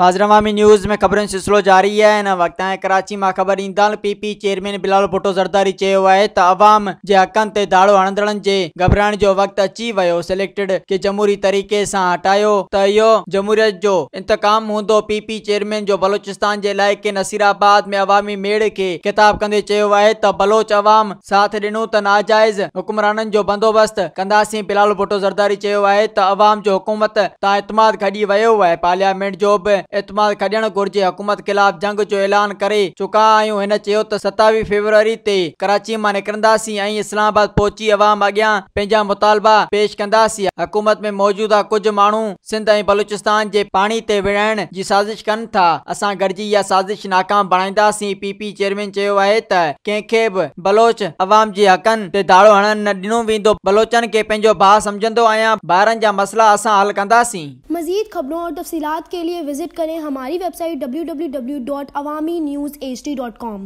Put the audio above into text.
ناظرين عوامي نيوز ۾ خبرن جو سلسلو جاري آهي. هن وقت تائين ڪراچي مان خبر ڏيندا هلون پ پ چيئرمين بلاول ڀٽو زرداري چيو آهي ته عوام جي حقن تي ڌاڙو هڻندڙن جي گهٻرائڻ جو وقت اچي ويو، سليڪٽڊ کي جمهوري طريقي سان هٽايو ته اهو جمهوريت جو انتقام هوندو. پ پ چيئرمين جو بلوچستان جي علائقي نصير آباد ۾ عوامي ميڙ کي خطاب ڪندي چيو آهي ته بلوچ عوام ساٿ ڏنو ته ناجائز حڪمرانن جو بندوبست ڪنداسين. بلاول ڀٽو زرداري چيو آهي ته عوام جو حڪومت تان اعتماد کڄي ويو آهي، پارليامينٽ جو به اعتماد کڄڻ گهرجي، حڪومت خلاف جنگ جو اعلان ڪري چڪا آهيون. هن چيو ته 27 فيبروري تي ڪراچي مان نڪرنداسين ۽ اسلام آباد پهچي عوام اڳيان پنهنجا مطالبا پيش ڪنداسين، حڪومت ۾ موجوده ڪجهه ماڻهو سنڌ ۽ بلوچستان جي پاڻي تي وڙهائڻ جي سازش ڪن ٿا، اسان گڏجي اها سازش ناڪام بڻائينداسين. پ پ چيئرمين چيو آهي ته ڪنهن کي به بلوچ عوام جي حقن تي ڌاڙو هڻڻ نه ڏنو ويندو، بلوچن کي پنهنجو ڀاء سمجهندو آهيان، ڀائرن جا مسئلا اسان حل ڪنداسين. مزيد خبرون اور تفصيلات کے لئے وزٽ ڪرين ھماري ويب سائيٽ www.awamiNewsHD.com.